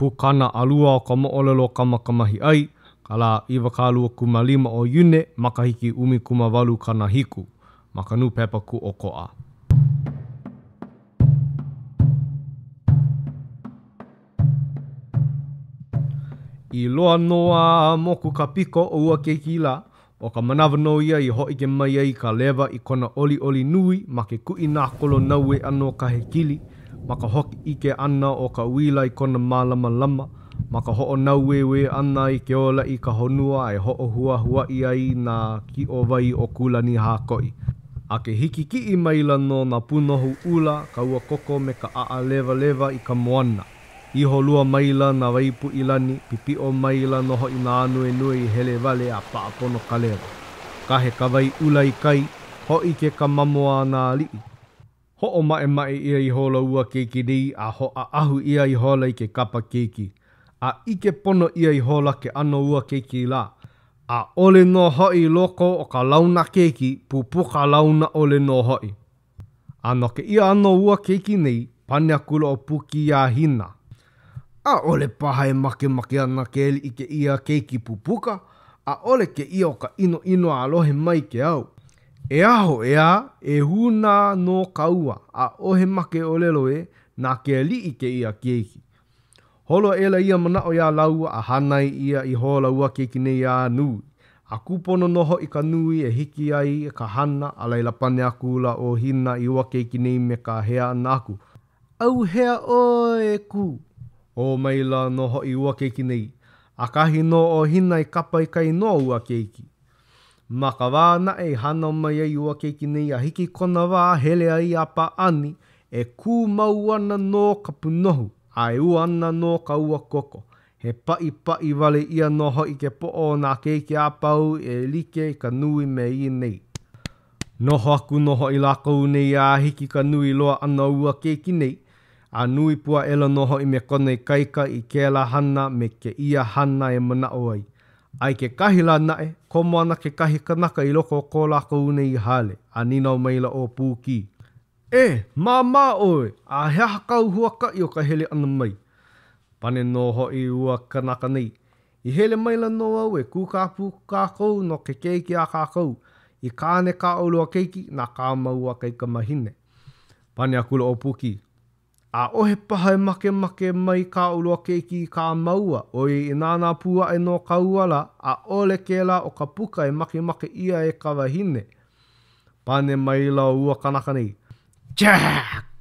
Pukana ʻalua o ka moʻolelo o Kamakamahiʻai, ka lā 25 o Iune, makahiki 18 7, ma ka Nūpepa Kūʻokoʻa. I loa nō a moku ka piko o ua keiki lā, ʻo ka manawa nō ia i hōʻike mai ai ka lewa i kona ʻoliʻoli nui ma ke kuʻi nākolo naue ʻana o ka hekili, ma ka hōʻike ʻana o ka uila i kona mālamalama, ma ka hoʻonāueue ʻana i ke ōlaʻi i ka honua e hoʻohuahuaʻi ai nā kiʻowai o Kūlanihākoʻi. A ke hiki kiʻi maila nō nā pūnohu ʻula, ka uakoko me ka ʻaʻa lewalewa i ka moana. Iho lua maila nā wai puʻi lani, pipiʻo maila nō hoʻi nā ānuenue i hele wale a paʻa pono ka lewa. Kahe ka wai ʻula i kai, hōʻike ka mamo a nā aliʻi. Hoʻomaʻemaʻe ʻia ihola ua keiki nei a hōʻaʻahu ʻia ihola i ke kapa keiki. A ʻike pono ʻia ihola ke ʻano o ua keiki lā. ʻAʻole nō hoʻi i loko o ka launa keiki, pupuka launa ʻole nō hoʻi. A no kēia ʻano o ua keiki nei, pane akula ʻo Pūkī iā Hina. ʻAʻole paha e makemake ana ke aliʻi i kēia keiki pupuka, ʻaʻole kēia o ka ʻinoʻino a lohe mai ke au. E aho, ʻeā, e hūnā nō kāua, ʻaʻohe make ʻōlelo ē, na ke aliʻi kēia keiki. Holo aʻela ia manaʻo iā lāua a hānai ʻia ihola ua keiki nei a nui. A kūpono nō hoʻi ka nui e hiki ai ka hana, a laila pane akula ʻo Hina i ua keiki nei me ka hea ʻana aku, ʻAuhea ʻoe e Kū? Ō maila nō hoʻi ua keiki nei. ʻAkahi nō ʻo Hina i kapa i ka inoa o ua keiki. Ma ka wā naʻe i hānau mai ai ua keiki nei a hiki i kona wā hele ai a pāʻani, e kū mau ana nō ka pūnohu, a e ua ana nō ka ua koko. He paʻipaʻi wale ʻia nō hoʻi ke poʻo o nā keiki a pau e like ka nui me ia nei. Noho aku nō hoʻi lākou nei a hiki ka nui loa ʻana o ua keiki nei, a nui pū aʻela nō hoʻi me kona ikaika i kēlā hana me kēia hana e manaʻo ai. A i kekahi lā naʻe, komo ana kekahi kanaka i loko o ko lākou nei hale, a nīnau maila ʻo Pūkī, E, māmā ʻoe, a he aha kāu huakaʻi o ka hele ʻana mai? Pane nō hoʻi ua kanaka nei, I hele maila nō au e kūkā pū kākou no ke keiki a kākou, i kāne kā ʻolua keiki na kā māua kaikamahine. Pane akula ʻo Pūkī, ʻAʻohe paha e makemake mai kā ʻolua keiki i kā māua, ʻoiai e nānā pū aʻe nō kāua lā, ʻaʻole kēlā ʻo ka puka e makemake ʻia e ka wahine. Pane maila ua kanaka nei, Tsa!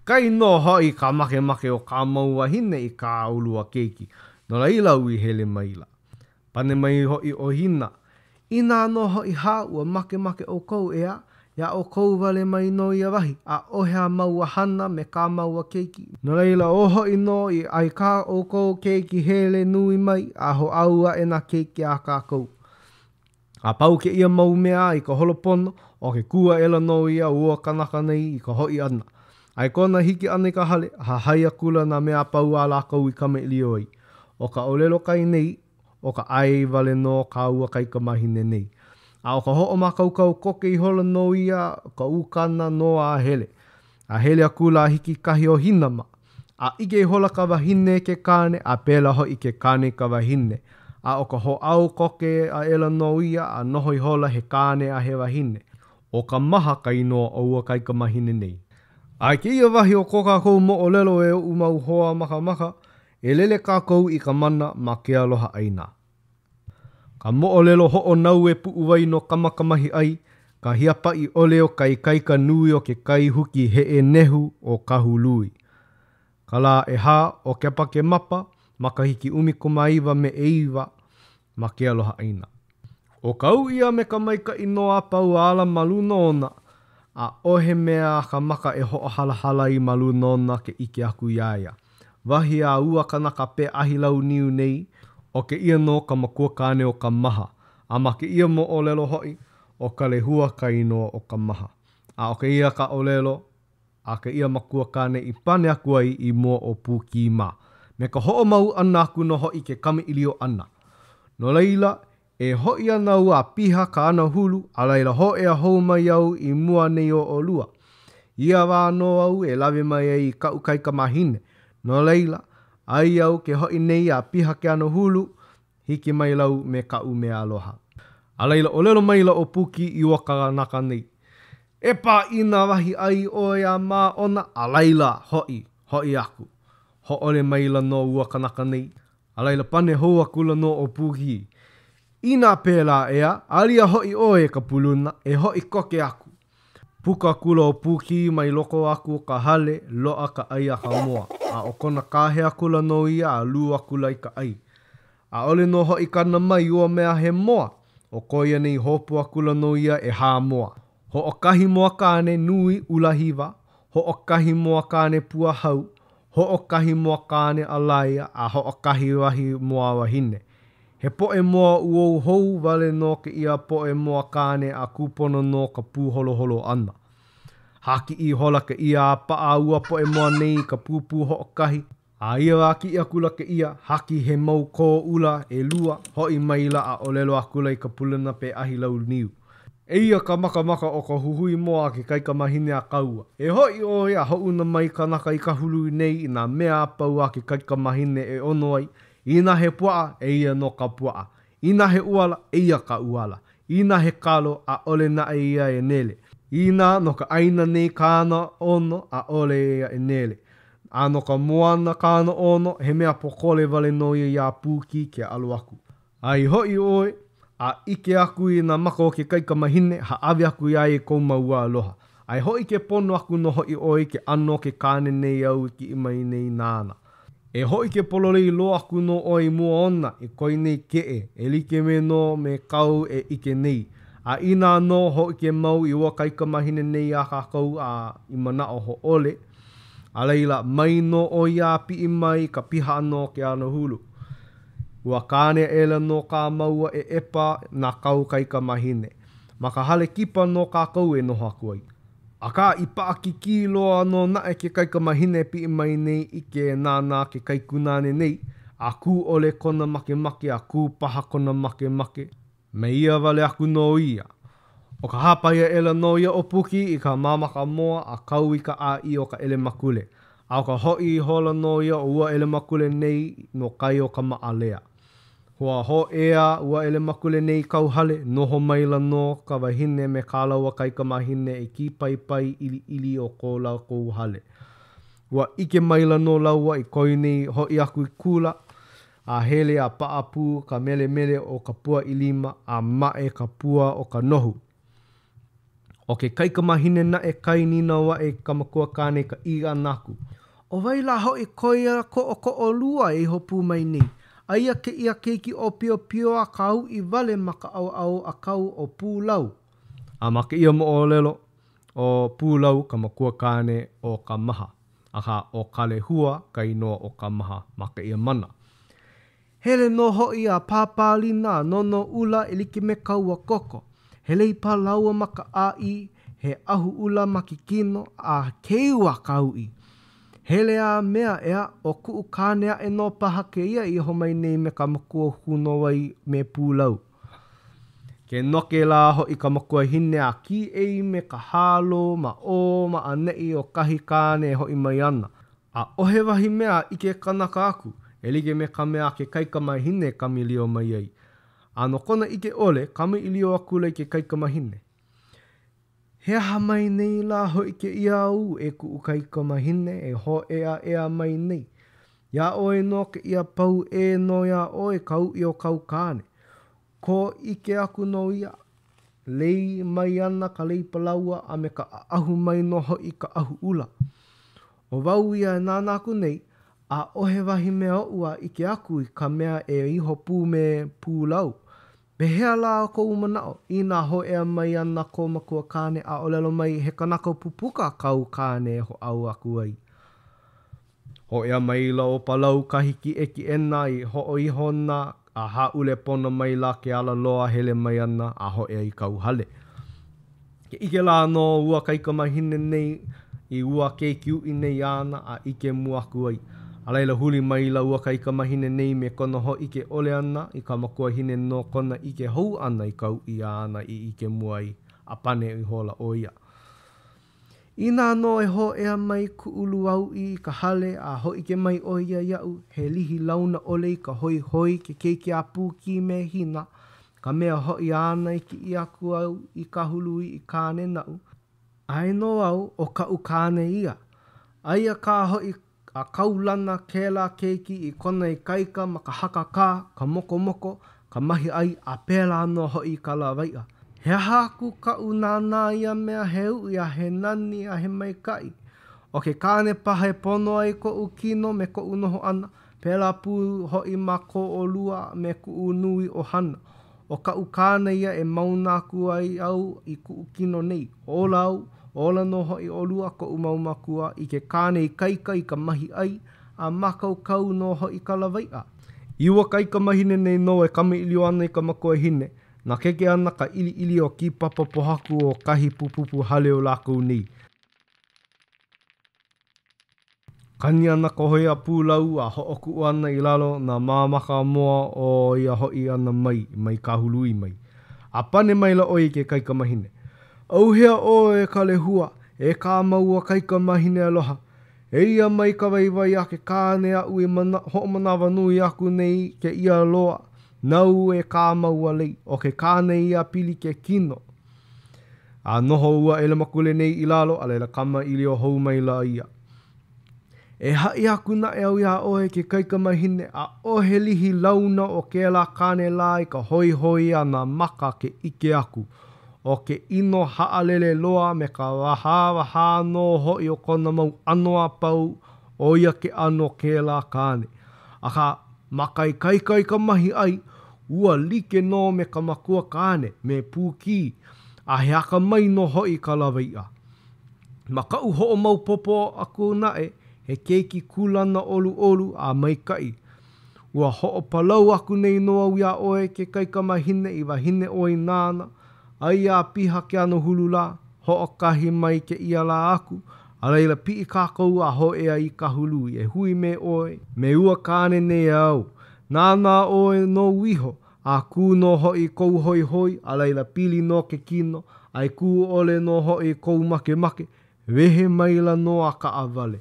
Kai nō hoʻi ka makemake o kā māua wahine i kā ʻolua keiki, no laila au i hele maila. Pane mai hoʻi ʻo Hina, Inā nō hoʻi hā ua makemake ʻoukou, ʻeā, iā ʻoukou wale mai nō ia wahi, ʻaʻohe a māua hana me kā māua keiki, no laila ō hoʻi nō i ʻai kā ʻoukou keiki hele nui mai a hoʻāu aʻe nā keiki a kākou. A pau kēia mau mea i ka holopono, ʻo ke kū aʻela nō ia o ua kanaka nei i ka hoʻi ʻana. A i kona hiki ʻana i ka hale, hahai akula nā mea a pau a lākou i kamaʻilio ai. ʻO ka ʻōlelo kai nei, ʻo ka ʻae wale nō kā ua kaikamahine nei. A ʻo ka hoʻomākaukau koke ihola nō ia ka ukana nō a hele. A hele akula a hiki i kahi o Hina mā. A ʻike ihola ka wahine i ke kāne, a pēlā hoʻi ke kāne i ka wahine. A ʻo ka hoʻāu koke aʻela nō ia a noho ihola he kāne a he wahine. ʻO Kamaha ka inoa o ua kaikamahine nei. A i kēia wahi o ko kākou moʻolelo e oʻu mau hoa makamaka, e lele kākou i ka mana ma ke aloha ʻāina. Ka moʻolelo hoʻonaue puʻuwai no Kamakamahiʻai, ka hiapaʻi ʻole o ka ikaika nui o ke kai huki heʻe nehu o Kahului. Ka lā ʻehā o Kepakemapa, makahiki 19 me ʻeiwa, ma ke aloha ʻāina. ʻO ka uʻi a me ka maikaʻi nō a pau a ala ma luna ona, ʻaʻohe mea a ka maka e hoʻohalahala ai ma luna ona ke ʻike aku iā ia. Wahi a ua kanaka peʻahi lau niu nei, ʻo kēia nō ka makua kāne o Kamaha, a ma kēia moʻolelo hoʻi, ʻo Kalehua ka inoa o Kamaha. A ʻo kēia ka ʻōlelo a kēia makua kāne i pane aku ai i mua o Pūkī mā, me ka hoʻomau ʻana aku nō hoʻi ke kamaʻilio ʻana. No laila, e hoʻi ana au a piha ka anahulu, a laila hōʻea hou mai au i mua nei o ʻolua. Ia wā nō au e lawe mai ai i kaʻu kaikamahine. No laila, Aia au ke hoʻi nei a piha ke anahulu, hiki maila au me kaʻu mea aloha. A laila, ʻōlelo maila ʻo Pūkī i ua kanaka nei, E pāʻina wahi ʻai ʻoe a māʻona, a laila, hoʻi, hoʻi aku. Hōʻole maila nō ua kanaka nei. A laila, pane hou akula nō ʻo Pūkī, Inā pēlā ʻeā, alia hoʻi ʻoe e ka puluna, e hoʻi koke aku. Puka akula ʻo Pūkī mai loko aku o ka hale, loaʻa ka ʻai a ka moa, a ʻo kona kāhea akula nō ia a lū akula i ka ʻai. ʻAʻole nō hoʻi kana mai ua mea he moa, ʻo ko ia nei hopu akula nō ia ʻehā moa. Hoʻokahi moa kāne nui ʻulahiwa, hoʻokahi moa kāne pua hau, hoʻokahi moa kāne ʻalaea a hoʻokahi wahi moa wahine. He poʻe moa uou hou wale nō kēia poʻe moa kāne a kūpono nō ka pūholoholo ʻana. Hākiʻi ihola kēia a paʻa ua poʻe moa nei i ka pūpū hoʻokahi, a ia wā kiʻi akula kēia, haki he mau kō ʻula ʻelua, hoʻi maila a ʻōlelo akula i ka pulena pēʻahi lau niu. Eia ka makamaka o ka huhui moa a ke kaikamahine a kāua. E hoʻi ʻoe a hoʻouna mai kanaka i Kahului nei i nā mea a pau a ke kaikamahine e ʻono ai, Inā he puaʻa, eia nō ka puaʻa. Inā he ʻuala, eia ka ʻuala. Inā he kalo, ʻaʻole naʻe ia e nele. Inā no ka ʻāina nei kāna ʻono, ʻaʻole ia e nele. A no ka moana kāna ʻono, he mea pōkole wale nō ia iā Pūkī ke ʻalo aku. A i hoʻi ʻoe, a ʻike aku i nā maka o ke kaikamahine, hāʻawi aku iā ia i kou mau aloha. A e hōʻike pono aku nō hoʻi ʻoe i ke ʻano o ke kāne nei āu i kiʻi mai nei nāna. E hōʻike pololei loa aku nō ʻoe i mua ona i ko ia nei keʻe, e like me nō me kāu e ʻike nei. A inā nō hōʻike mau i ua kaikamahine nei iā kākou a i manaʻo hōʻole, a laila, mai nō ʻo ia a piʻi mai i ka piha ʻana o ke anahulu. Ua kāne aʻela nō kā māua ʻeʻepa na kāu kaikamahine. Ma ka hale kipa nō kākou e noho aku ai. Akā, i paʻakikī loa nō naʻe ke kaikamahine e piʻi mai nei i ke nānā ke kaikunāne nei, a kū ʻole kona makemake a kū paha kona makemake, me ia wale aku nō ia. ʻO ka hāpai aʻela nō ia o Pūkī i ka māmaka moa a kau i ka ʻāʻī o ka ʻelemakule, a ʻo ka hoʻi ihola nō ia o ua ʻelemakule nei no kai o ka Maʻalea. Ua hōʻea ua ʻelemakule nei i kauhale, noho maila nō ka wahine me kā lāua kaikamahine i kīpaepae ʻiliʻili o ko lākou hale. Ua ʻike maila nō lāua i ko ia nei hoʻi aku i kula, a hele a paʻapū ka melemele o ka pua ʻilima a maʻe ka pua o ka nohu. ʻO ke kaikamahine naʻe kai nīnau aʻe i ka makuakāne i ka ʻī ʻana aku, ʻO wai lā hoʻi ko ia koʻokoʻolua e iho pū mai nei? Aia kēia keiki ʻōpiopio a ka uʻi wale ma ka ʻaoʻao ʻākau o Pūlau. A ma kēia moʻolelo, ʻo Pūlau ka makuakāne o Kamaha, akā ʻo Kalehua ka inoa o Kamaha ma kēia mana. Hele nō hoʻi a pāpālina a nono ʻula e like me ka ua koko. He lei palaoa ma ka ʻāʻī, he ʻahu ʻula ma ke kino, a keu a ka uʻi. Hele a mea, ʻeā, ʻo kuʻu kāne aʻe nō paha kēia i iho mai nei me ka makua hūnōwai me Pūlau. Ke noke lā hoʻi ka makuahine a kīʻei me ka hālō ma ʻō ma ʻaneʻi o kahi kāne e hoʻi mai ana. ʻAʻohe wahi mea a ʻike kanaka aku, e like me ka mea a ke kaikamahine e kamaʻilio mai ai. A no kona ʻike ʻole, kamaʻilio akula i ke kaikamahine. He aha mai nei lā hoʻi kēia āu, e kuʻu kaikamahine, e hōʻeaʻea mai nei? Iā ʻoe nō kēia pau ʻē nō iā ʻoe ka uʻi o kāu kāne. Kō ʻike aku nō ia, lei mai ana ka lei palaoa a me ka ʻaʻahu mai nō hoʻi ka ʻahu ʻula. ʻO wau ia e nānā aku nei, ʻaʻohe wahi mea oʻu a ʻike aku i ka mea e iho pū me Pūlau. Pehea lā kou manaʻo, inā hōʻea mai ana kō makua kāne a ʻōlelo mai he kanaka pupuka kāu kāne e hoʻāo aku ai? Hōʻea maila ʻo Palau kahi kiʻekiʻena i hoʻoihona a hāʻule pono maila ke alaloa hele mai ana a hōʻea i kauhale. Ke ʻike lā nō ua kaikamahine nei i ua keiki uʻi nei āna a ʻike mua aku ai. A laila huli maila ua kaikamahine nei me kona hōʻike ʻole ʻana i ka makuahine no kona ʻike hou ʻana i ka uʻi āna i ʻike mua ai, a pane ihola ʻo ia. Inā nō e hōʻea mai kuʻu lūauʻi i ka hale a hōʻike mai ʻo ia iaʻu he lihi launa ʻole i ka hoihoi ke keiki a Pūkī me Hina, ka mea hoʻi āna i kiʻi aku ai i Kahului i kāne naʻu, ʻae nō au ʻo kaʻu kāne ia. Aia kā hoʻi a kaulana kēlā keiki i kona ikaika ma ka hakakā, ka mokomoko, ka mahiʻai a pēlā nō hoʻi i ka lawaiʻa. He aha aku kaʻu nānā ia mea he uʻi a he nani a he maikaʻi? ʻO ke kāne paha e pono ai koʻu kino me koʻu noho ʻana, pēlā pū hoʻi ma ko ʻolua me kuʻu nui ʻohana. ʻO kaʻu kāne ia e mauna aku ai au i kuʻu kino nei. Ola au, ola nō hoʻi ʻolua, koʻu mau mākua, i ke kāne ikaika i ka mahiʻai, a mākaukau nō hoʻi ka lawaiʻa. I ua kaikamahine nei nō e kamaʻilio ana i ka makuahine, nakeke ana ka ʻiliʻili o kīpapa pōhaku o kahi pupupu hale o lākou nei. Kani ana ka hoi a pūlau a hoʻokuʻu ana i lalo nā māmaka moa o ia hoʻi ʻana mai, mai Kahului mai. A pane maila ʻo ia i ke kaikamahine, ʻAuhea ʻoe e ka lehua, e kā māua kaikamahine aloha. Eia mai ka waiwai a ke kāne aʻu i hoʻomanawanui aku nei i kēia loa, nāu e kā māua lei, ʻo ke kāne ia pili ke kino. A noho ua ʻelemakule nei i lalo, a laila kamaʻilio hou maila ia. E haʻi aku naʻe au iā ʻoe ke kaikamahine, ʻaʻohe lihi launa o kēlā kāne lā i ka hoihoi a nā maka ke ʻike aku. ʻO ke ʻino haʻalele loa me ka wahāwahā nō hoʻi o kona mau ʻano a pau, ʻo ia ke ʻano o kēlā kāne. Akā, ma ka ikaika i ka mahiʻai, ua like nō me ka makua kāne, me Pūkī, a he akamai nō hoʻi i ka lawaiʻa. Ma kaʻu hoʻomaopopo aku naʻe, he keiki kūlana ʻoluʻolu a maikaʻi. Ua hoʻopalau aku nei nō au iā ʻoe ke kaikamahine i wahine ʻoe nāna, aia a piha ke anahulu lā, hoʻokahi mai kēia lā aku, a laila piʻi kākou a hōʻea i Kahului e hui me ʻoe, me ua kāne nei āu. Nānā ʻoe nou iho, a kū nō hoʻi kou hoihoi, a laila pili nō ke kino, a i kū ʻole nō hoʻi kou makemake, wehe maila nō a kaʻawale.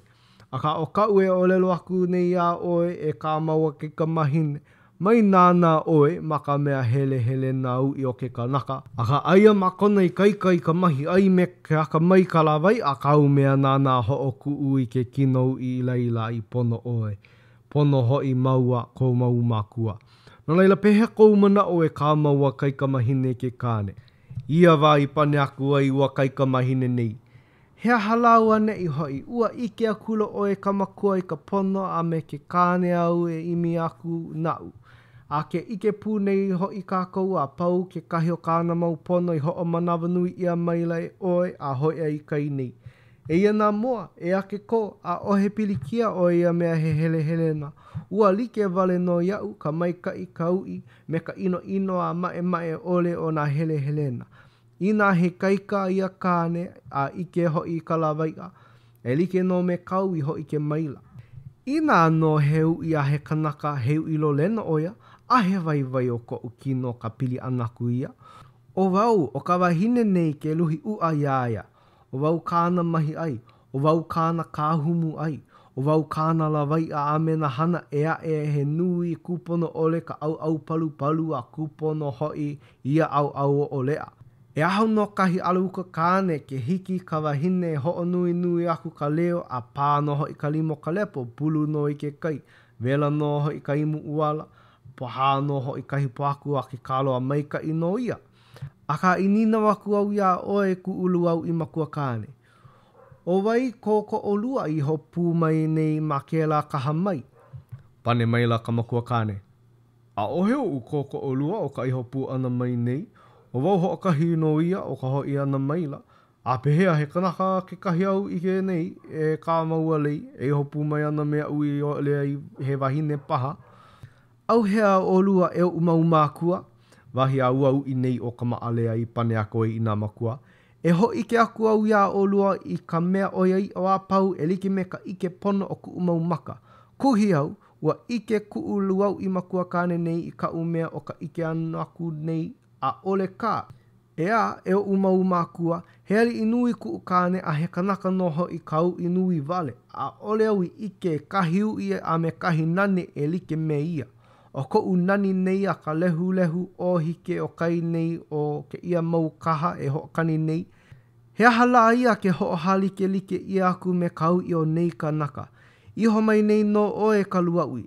Akā ʻo kaʻu e ʻōlelo aku nei iā ʻoe e kā māua kaikamahine, mai nānā ʻoe ma ka mea helehelena uʻi o ke kanaka, akā aia ma kona ikaika i ka mahiʻai me ke akamai i ka lawaiʻa kāu mea nāna hoʻokuʻu i ke kino uʻi i laila i pono ʻoe, pono hoʻi māua kou mau mākua. No laila, pehea kou manaʻo e kā māua kaikamahine i ke kāne? Ia wā i pane aku ai ua kaikamahine nei, He aha lā auaneʻi hoʻi, ua ʻike akula ʻoe e ka makua i ka pono a me ke kāne āu e ʻimi aku naʻu. A ke ʻike pū nei hoʻi kākou a pau kekahi o kāna mau pono i hoʻomanawanui ʻia maila e ʻoe a hōʻea i kai nei. Eia nā moa, e ke kō, ʻaʻohe pilikia o ia mea he helehelena. Ua like wale nō iaʻu ka maikaʻi, ka uʻi, me ka ʻinoʻino a maʻemaʻe ʻole o nā helehelena. Inā he ikaika ia kāne a ʻike hoʻi i ka lawaiʻa, e like nō me kāu i hōʻike maila. Inā nō he uʻi a he kanaka, he uʻi lolena ʻo ia, a he waiwai o koʻu kino ka pili ʻana aku ia, ʻo wau, ʻo ka wahine nei ke luhi ʻuʻa iā ia, ʻo wau kāna mahiʻai, ʻo wau kāna kāhumu ʻai, ʻo wau kāna lawaiʻa a me nā hana ʻē aʻe he nui kūpono ʻole ka ʻauʻau palupalu a kūpono hoʻi ia ʻaoʻao ʻoʻoleʻa. E aho nō kahi ala uka kāne ke hiki i ka wahine e hoʻonuinui aku ka leo a pā nō hoʻi ka lima o ka lepo, pulu nō i ke kai, wela nō hoʻi ka imu ʻuala, pohā nō hoʻi kahi pōhaku a ke kalo a maikaʻi nō ia. Akā, i nīnau aku au iā ʻoe e kuʻu lūauʻi makua kāne, ʻO wai kō koʻolua i iho pū mai nei ma kēlā kaha mai? Pane maila ka makua kāne, ʻAʻohe oʻu kōkoʻolua o ka iho pū ʻana mai nei, ʻo wau hoʻokahi nō ia o ka hoʻi ʻana maila, a pehea he kanaka kekahi āu ʻike nei e kā māua lei e iho pū mai ana me aʻu i ʻole ai he wahine paha? ʻAuhea ʻolua e oʻu mau mākua? Wahi a ua uʻi nei ʻo Kamaʻalea i pane aku ai i nā mākua. E hōʻike aku au iā ʻolua i ka mea ʻoiaʻiʻo a pau e like me ka ʻike pono o kuʻu mau maka. Kuhi au, ua ʻike kuʻu lūauʻi makuakāne nei i kaʻu mea o ka ʻike ʻana aku nei, ʻaʻole kā. ʻEā, e oʻu mau mākua, he aliʻi nui kuʻu kāne a he kanaka nō hoʻi ka uʻi nui wale. ʻAʻole au i ʻike kahi uʻi a me kahi nani e like me ia. ʻO koʻu nani nei a ka lehulehu ʻōhike o kai nei o kēia mau kaha e hoʻokani nei, he aha lā ia ke hoʻohālikelike ʻia aku me ka uʻi o nei kanaka? Iho mai nei nō ʻoe e ka lūauʻi.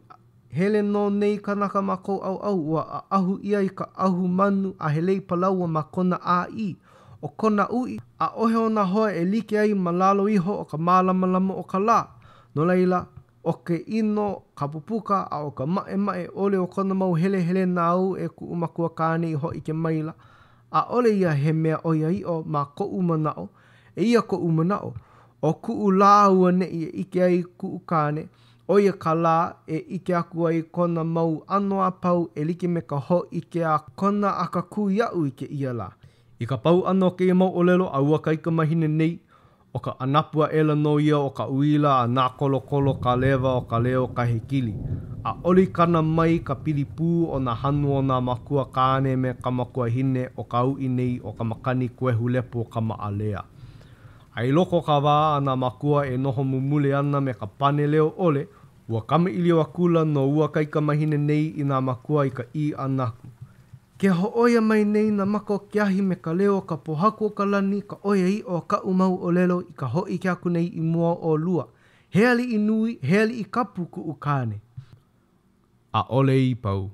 Hele nō nei kanaka ma kou ʻaoʻao, ua ʻaʻahu ʻia i ka ʻahu manu a he lei palaoa ma kona ʻāʻī. ʻO kona uʻi, ʻaʻohe ona hoa e like ai ma lalo iho o ka mālamalama o ka lā. No laila, ʻo ke ʻino, ka pupuka, a ʻo ka maʻemaʻe ʻole o kona mau helehelena āu e kuʻu makuakāne i hōʻike maila, ʻaʻole ia he mea ʻoiaʻiʻo ma koʻu manaʻo. Eia koʻu manaʻo, ʻo kuʻu lā auaneʻi e ʻike ai kuʻu kāne, ʻo ia ka lā e ʻike aku ai kona mau ʻano a pau e like me ka hōʻike a kona akakū iaʻu i kēia lā. I ka pau ʻana o kēia mau ʻōlelo a ua kaikamahine nei, ʻo ka ʻanapu aʻela nō ia o ka uila a nākolokolo ka lewa o ka leo kahekili. ʻAʻole i kana mai ka pili pū o nā hanu o nā makua kāne me ka makuahine o ka uʻi nei o ka makani kuehu lepo o Kamaʻalea. A i loko o ka wā a nā mākua e noho mumule ana me ka pane leo ʻole, ua kamaʻilio akula nō ua kaikamahine nei i nā mākua i ka ʻī ʻana aku, Ke hōʻoia mai nei nā maka o ke ahi me ka leo o ka pōhaku o ka lani ka ʻoiaʻiʻo o kaʻu mau ʻōlelo i ka hōʻike aku nei i mua o ʻolua, he aliʻi nui, he aliʻi kapu kuʻu kāne. ʻAʻole i pau.